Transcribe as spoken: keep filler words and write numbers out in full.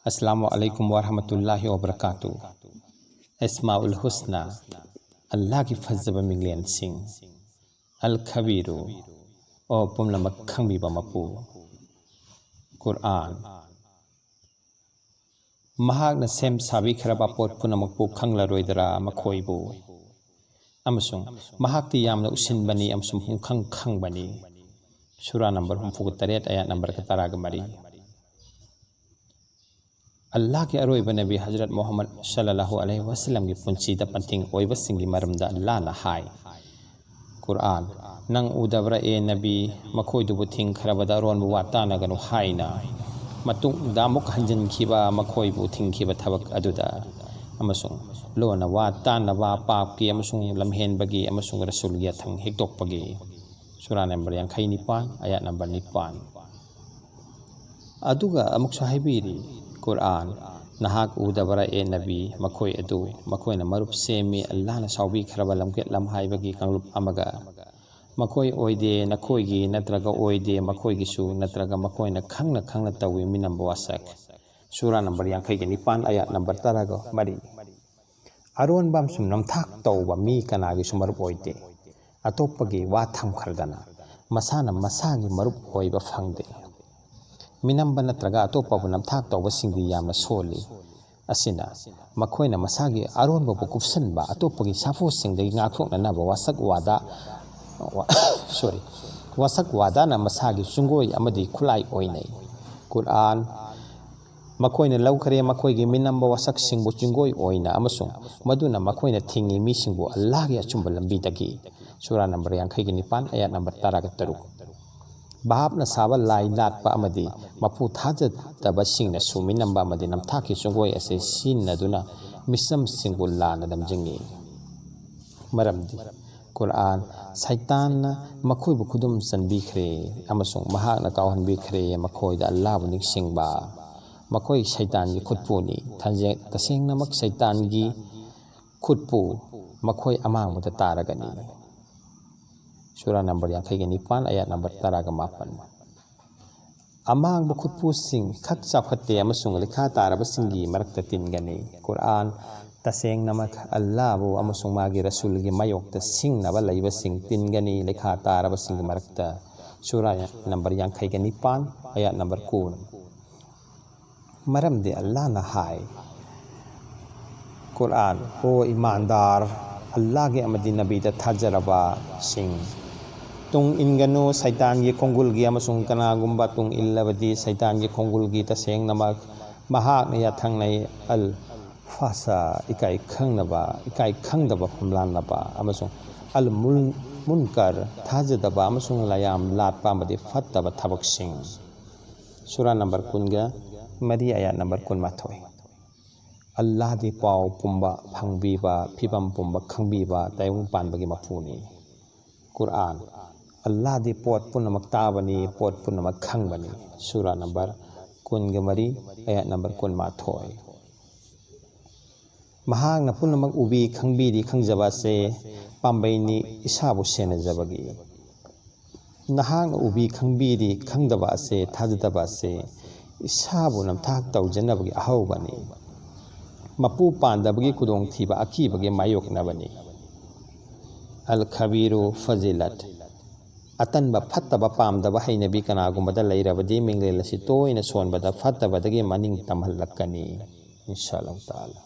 ꯑꯁꯂꯥꯃꯨ ꯑꯂꯩꯀꯨꯝ ꯋꯥꯔꯍꯃꯇꯨꯜꯂꯥꯍꯤ ꯋꯥꯕꯔꯀꯥꯇꯨ꯫ ꯑꯦꯁꯃꯥꯎꯜ ꯍꯨꯁꯅꯥ, ꯑꯜꯂꯥꯍꯒꯤ ꯐꯖꯕ ꯃꯤꯡꯂꯦꯟꯁꯤꯡ꯫ ꯑꯜ ꯈꯕꯤꯔꯨ, ꯑꯣ ꯄꯨꯝꯅꯃꯛ ꯈꯪꯕꯤꯕ ꯃꯄꯨ꯫ ꯀꯨꯔꯑꯥꯟ, ꯃꯍꯥꯛꯅ ꯁꯦꯝ ꯁꯥꯕꯤꯈ꯭ꯔꯕ ꯄꯣꯠ ꯄꯨꯝꯅꯃꯛꯄꯨ ꯈꯪꯂꯔꯣꯏꯗ꯭ꯔꯥ ꯃꯈꯣꯏꯕꯨ? ꯑꯃꯁꯨꯡ ꯃꯍꯥꯛꯇꯤ ꯌꯥꯝꯅ ꯎꯁꯤꯟꯕꯅꯤ ꯑꯃꯁꯨꯡ ꯄꯨꯝꯈꯪ ꯈꯪꯕꯅꯤ꯫ ꯁꯨꯔꯥ ꯅꯝꯕꯔ ꯍꯨꯝꯐꯨꯒ ꯇꯔꯦꯠ, ꯑꯌꯥꯠ ꯅꯝꯕꯔꯒ ꯇꯔꯥꯒ ꯃꯔꯤ꯫ ꯑꯜꯂꯥꯍꯒꯤ ꯑꯔꯣꯏꯕ ꯅꯕꯤ ꯍꯖꯔꯠ ꯃꯨꯍꯝꯃꯗ ꯁꯜꯂꯜꯂꯥꯍꯨ ꯑꯂꯩꯍꯤ ꯋꯥꯁꯜꯂꯝꯒꯤ ꯄꯨꯟꯁꯤꯗ ꯄꯟꯊꯤꯡ ꯑꯣꯏꯕꯁꯤꯡꯒꯤ ꯃꯔꯝꯗ ꯑꯜꯂꯥꯍꯅ ꯍꯥꯏ, ꯀꯨꯔꯑꯥꯟ, "ꯅꯪ ꯎꯗꯕ꯭ꯔꯥ, ꯑꯦ ꯅꯕꯤ, ꯃꯈꯣꯏꯗꯨꯕꯨ ꯊꯤꯡꯈ꯭ꯔꯕꯗ ꯑꯔꯣꯟꯕ ꯋꯥ ꯇꯥꯟꯅꯒꯅꯨ ꯍꯥꯏꯅ, ꯃꯇꯨꯡꯗ ꯑꯃꯨꯛ ꯍꯟꯖꯤꯟꯈꯤꯕ ꯃꯈꯣꯏꯕꯨ ꯊꯤꯡꯈꯤꯕ ꯊꯕꯛ ꯑꯗꯨꯗ, ꯑꯃꯁꯨꯡ ꯂꯣꯟꯅ ꯋꯥ ꯇꯥꯟꯅꯕ, ꯄꯥꯞꯀꯤ ꯑꯃꯁꯨꯡ ꯂꯝꯍꯦꯟꯕꯒꯤ ꯑꯃꯁꯨꯡ ꯔꯁꯨꯜꯒꯤ ꯌꯥꯊꯪ ꯍꯦꯛꯇꯣꯛꯄꯒꯤ"꯫ ꯁꯨꯔꯥ ꯅꯝꯕꯔ ꯌꯥꯡꯈꯩ ꯅꯤꯄꯥꯟ, ꯑꯌꯥꯠ ꯅꯝꯕꯔ ꯅꯤꯄꯥꯟ꯫ ꯑꯗꯨꯒ ꯑꯃꯨꯛꯁꯨ ꯍꯥꯏꯕꯤꯔꯤ, ꯀꯨꯔꯑꯥꯟ, "ꯅꯍꯥꯛ ꯎꯗꯕꯔꯥ, ꯑꯦ ꯅꯕꯤ, ꯃꯈꯣꯏ ꯑꯗꯨ, ꯃꯈꯣꯏꯅ ꯃꯔꯨꯞ ꯁꯦꯝꯃꯤ ꯑꯜꯂꯥꯍꯅ ꯁꯥꯎꯕꯤꯈ꯭ꯔꯕ ꯂꯝꯀꯦꯠ ꯂꯝꯍꯥꯏꯕꯒꯤ ꯀꯥꯡꯂꯨꯞ ꯑꯃꯒ? ꯃꯈꯣꯏ ꯑꯣꯏꯗꯦ ꯅꯈꯣꯏꯒꯤ ꯅꯠꯇ꯭ꯔꯒ ꯑꯣꯏꯗꯦ ꯃꯈꯣꯏꯒꯤꯁꯨ, ꯅꯠꯇ꯭ꯔꯒ ꯃꯈꯣꯏꯅ ꯈꯪꯅ ꯈꯪꯅ ꯇꯧꯏ ꯃꯤꯅꯝꯕ ꯋꯥꯁꯛ"꯫ ꯁꯨꯔꯥ ꯅꯝꯕꯔ ꯌꯥꯡꯈꯩꯒ ꯅꯤꯄꯥꯟ, ꯑꯌꯥꯠ ꯅꯝꯕꯔ ꯇꯔꯥꯒ ꯃꯔꯤ꯫ ꯑꯔꯣꯟꯕ ꯑꯃꯁꯨꯡ ꯅꯝꯊꯥꯛ ꯇꯧꯕ ꯃꯤ ꯀꯅꯥꯒꯤꯁꯨ ꯃꯔꯨꯞ ꯑꯣꯏꯗꯦ꯫ ꯑꯇꯣꯞꯄꯒꯤ ꯋꯥ ꯊꯝꯈ꯭ꯔꯗꯅ ꯃꯁꯥꯅ ꯃꯁꯥꯒꯤ ꯃꯔꯨꯞ ꯑꯣꯏꯕ ꯐꯪꯗꯦ꯫ ꯃꯤꯅꯝꯕ ꯅꯠꯇ꯭ꯔꯒ ꯑꯇꯣꯞꯄꯕꯨ ꯅꯝꯊꯥꯛ ꯇꯧꯕꯁꯤꯡꯗꯤ ꯌꯥꯝꯅ ꯁꯣꯜꯂꯤ꯫ ꯑꯁꯤꯅ ꯃꯈꯣꯏꯅ ꯃꯁꯥꯒꯤ ꯑꯔꯣꯟꯕꯕꯨ ꯀꯨꯞꯁꯟꯕ, ꯑꯇꯣꯞꯄꯒꯤ ꯁꯥꯐꯨꯁꯤꯡꯗꯒꯤ ꯉꯥꯛꯊꯣꯛꯅꯅꯕ ꯋꯥꯁꯛ ꯋꯥꯗꯥ, ꯁꯣꯔꯤ, ꯋꯥꯁꯛ ꯋꯥꯗꯥꯅ ꯃꯁꯥꯒꯤ ꯆꯨꯡꯒꯣꯏ ꯑꯃꯗꯤ ꯈꯨꯠꯂꯥꯏ ꯑꯣꯏꯅꯩ꯫ ꯀꯨꯔꯑꯥꯟ, "ꯃꯈꯣꯏꯅ ꯂꯧꯈ꯭ꯔꯦ ꯃꯈꯣꯏꯒꯤ ꯃꯤꯅꯝꯕ ꯋꯥꯁꯛꯁꯤꯡꯕꯨ ꯆꯨꯡꯒꯣꯏ ꯑꯣꯏꯅ, ꯑꯃꯁꯨꯡ ꯃꯗꯨꯅ ꯃꯈꯣꯏꯅ ꯊꯤꯡꯉꯤ ꯃꯤꯁꯤꯡꯕꯨ ꯑꯜꯂꯥꯍꯒꯤ ꯑꯆꯨꯝꯕ ꯂꯝꯕꯤꯗꯒꯤ"꯫ ꯁꯨꯔꯥ ꯅꯝꯕꯔ ꯌꯥꯡꯈꯩꯒꯤ ꯅꯤꯄꯥꯟ, ꯑꯌꯥꯠ ꯅꯝꯕꯔ ꯇꯔꯥꯒ ꯇꯔꯨꯛ꯫ ꯚꯥꯞꯅ ꯁꯥꯕ ꯂꯥꯏ ꯂꯥꯠꯄ ꯑꯃꯗꯤ ꯃꯄꯨ ꯊꯥꯖꯗꯕꯁꯤꯡꯅ ꯁꯨꯃꯤꯟꯅꯝꯕ ꯑꯃꯗꯤ ꯅꯝꯊꯥꯛꯀꯤ ꯆꯨꯡꯒꯣꯏ ꯑꯁꯤ ꯁꯤꯖꯤꯟꯅꯗꯨꯅ ꯃꯤꯆꯝꯁꯤꯡꯕꯨ ꯂꯥꯟꯅ ꯂꯝꯖꯤꯡꯉꯤ꯫ ꯃꯔꯝꯗꯤ ꯀꯨꯔꯑꯥꯟ, "ꯁꯩꯇꯥꯟꯅ ꯃꯈꯣꯏꯕꯨ ꯈꯨꯗꯨꯝ ꯆꯟꯕꯤꯈ꯭ꯔꯦ ꯑꯃꯁꯨꯡ ꯃꯍꯥꯛꯅ ꯀꯥꯎꯍꯟꯕꯤꯈ꯭ꯔꯦ ꯃꯈꯣꯏꯗ ꯑꯜꯂꯥꯍꯕꯨ ꯅꯤꯡꯁꯤꯡꯕ꯫ ꯃꯈꯣꯏ ꯁꯩꯇꯥꯟꯒꯤ ꯈꯨꯠꯄꯨꯅꯤ꯫ ꯊꯟꯖꯦ-, ꯇꯁꯦꯡꯅꯃꯛ ꯁꯩꯇꯥꯟꯒꯤ ꯈꯨꯠꯄꯨ ꯃꯈꯣꯏ ꯑꯃꯥꯡꯕꯗ ꯇꯥꯔꯒꯅꯤ"꯫ ꯁꯨꯔꯥ ꯅꯝꯕꯔ ꯌꯥꯡꯈꯩꯒ ꯅꯤꯄꯥꯟ, ꯑꯌꯥꯠ ꯅꯝꯕꯔ ꯇꯔꯥꯒ ꯃꯥꯄꯟ꯫ ꯑꯃꯥꯡꯕ ꯈꯨꯠꯄꯨꯁꯤꯡ ꯈꯛ ꯆꯥꯎꯈꯠꯇꯦ ꯑꯃꯁꯨꯡ ꯂꯩꯈꯥ ꯇꯥꯔꯕꯁꯤꯡꯒꯤ ꯃꯔꯛꯇ ꯇꯤꯟꯒꯅꯤ꯫ ꯀꯨꯔꯑꯥꯟ꯫ ꯇꯁꯦꯡꯅꯃꯛ ꯑꯜꯂꯥꯍꯕꯨ ꯑꯃꯁꯨꯡ ꯃꯥꯒꯤ ꯔꯁꯨꯜꯒꯤ ꯃꯥꯌꯣꯛꯇ ꯁꯤꯡꯅꯕ ꯂꯩꯕꯁꯤꯡ ꯇꯤꯟꯒꯅꯤ ꯂꯩꯈꯥ ꯇꯥꯔꯕꯁꯤꯡꯒꯤ ꯃꯔꯛꯇ꯫ ꯁꯨꯔꯥ ꯅꯝꯕꯔ ꯌꯥꯡꯈꯩꯒ ꯅꯤꯄꯥꯟ, ꯑꯌꯥꯠ ꯅꯝꯕꯔ ꯀꯨꯟ꯫ ꯃꯔꯝꯗꯤ ꯑꯜꯂꯥꯍꯅ ꯍꯥꯏ, ꯀꯨꯔꯑꯥꯟ, "ꯑꯣ ꯏꯃꯥꯟꯗꯥꯔ, ꯑꯜꯂꯥꯍꯒꯤ ꯑꯃꯗꯤ ꯅꯕꯤꯗ ꯊꯥꯖꯔꯕꯁꯤꯡ, ꯇꯨꯡ ꯏꯟꯒꯅꯨ ꯁꯩꯇꯥꯟꯒꯤ ꯈꯣꯡꯒꯨꯜꯒꯤ, ꯑꯃꯁꯨꯡ ꯀꯅꯥꯒꯨꯝꯕ ꯇꯨꯡ ꯏꯜꯂꯕꯗꯤ ꯁꯩꯇꯥꯟꯒꯤ ꯈꯣꯡꯒꯨꯜꯒꯤ, ꯇꯁꯦꯡꯅꯃꯛ ꯃꯍꯥꯛꯅ ꯌꯥꯊꯪꯅꯩ ꯑꯜ ꯐꯥꯁꯥ, ꯏꯀꯥꯏ ꯈꯪꯅꯕ, ꯏꯀꯥꯏ ꯈꯪꯗꯕ ꯐꯝꯂꯥꯟꯅꯕ, ꯑꯃꯁꯨꯡ ꯑꯜ ꯃꯨꯟ-, ꯃꯨꯟꯀꯔ, ꯊꯥꯖꯗꯕ ꯑꯃꯁꯨꯡ ꯂꯥꯌꯥꯝ ꯂꯥꯠꯄ ꯑꯃꯗꯤ ꯐꯠꯇꯕ ꯊꯕꯛꯁꯤꯡ"꯫ ꯁꯨꯔꯥ ꯅꯝꯕꯔ ꯀꯨꯟꯒ ꯃꯔꯤ, ꯑꯌꯥꯠ ꯅꯝꯕꯔ ꯀꯨꯟꯃꯥꯊꯣꯏ꯫ ꯑꯜꯂꯥꯍꯗꯤ ꯄꯥꯎ ꯄꯨꯝꯕ ꯐꯪꯕꯤꯕ, ꯐꯤꯕꯝ ꯄꯨꯝꯕ ꯈꯪꯕꯤꯕ, ꯇꯥꯏꯕꯪ ꯄꯥꯟꯕꯒꯤ ꯃꯄꯨꯅꯤ꯫ ꯀꯨꯔꯑꯥꯟ꯫ ꯑꯜꯂꯥꯍꯗꯤ ꯄꯣꯠ ꯄꯨꯝꯅꯃꯛ ꯇꯥꯕꯅꯤ, ꯄꯣꯠ ꯄꯨꯝꯅꯃꯛ ꯈꯪꯕꯅꯤ꯫ ꯁꯨꯔꯥ ꯅꯝꯕꯔ ꯀꯨꯟꯒ ꯃꯔꯤ, ꯑꯌꯥꯠ ꯅꯝꯕꯔ ꯀꯨꯟꯃꯥꯊꯣꯏ꯫ ꯃꯍꯥꯛꯅ ꯄꯨꯝꯅꯃꯛ ꯎꯕꯤ, ꯈꯪꯕꯤꯔꯤ, ꯈꯪꯖꯕ ꯑꯁꯦ ꯄꯥꯝꯕꯩꯅꯤ, ꯏꯁꯥꯕꯨ ꯁꯦꯟꯅꯖꯕꯒꯤ꯫ ꯅꯍꯥꯛꯅ ꯎꯕꯤ, ꯈꯪꯕꯤꯔꯤ, ꯈꯪꯗꯕ ꯑꯁꯦ, ꯊꯥꯖꯗꯕ ꯑꯁꯦ ꯏꯁꯥꯕꯨ ꯅꯝꯊꯥꯛ ꯇꯧꯖꯅꯕꯒꯤ ꯑꯍꯧꯕꯅꯤ꯫ ꯃꯄꯨ ꯄꯥꯟꯗꯕꯒꯤ ꯈꯨꯗꯣꯡꯊꯤꯕ ꯑꯀꯤꯕꯒꯤ ꯃꯥꯌꯣꯛꯅꯕꯅꯤ꯫ ꯑꯜ ꯈꯕꯤꯔꯨ ꯐꯖꯤꯂꯠ꯫ ꯑꯇꯟꯕ, ꯐꯠꯇꯕ, ꯄꯥꯝꯗꯕ ꯍꯩꯅꯕꯤ ꯀꯅꯥꯒꯨꯝꯕꯗ ꯂꯩꯔꯕꯗꯤ ꯃꯤꯡꯂꯦꯜ ꯑꯁꯤ ꯇꯣꯏꯅ ꯁꯣꯟꯕꯗ ꯐꯠꯇꯕꯗꯒꯤ ꯃꯅꯤꯡ ꯇꯝꯍꯜꯂꯛꯀꯅꯤ꯫ ꯏꯟꯁꯥ ꯑꯜꯂꯥꯍ ꯇꯥꯂꯥ꯫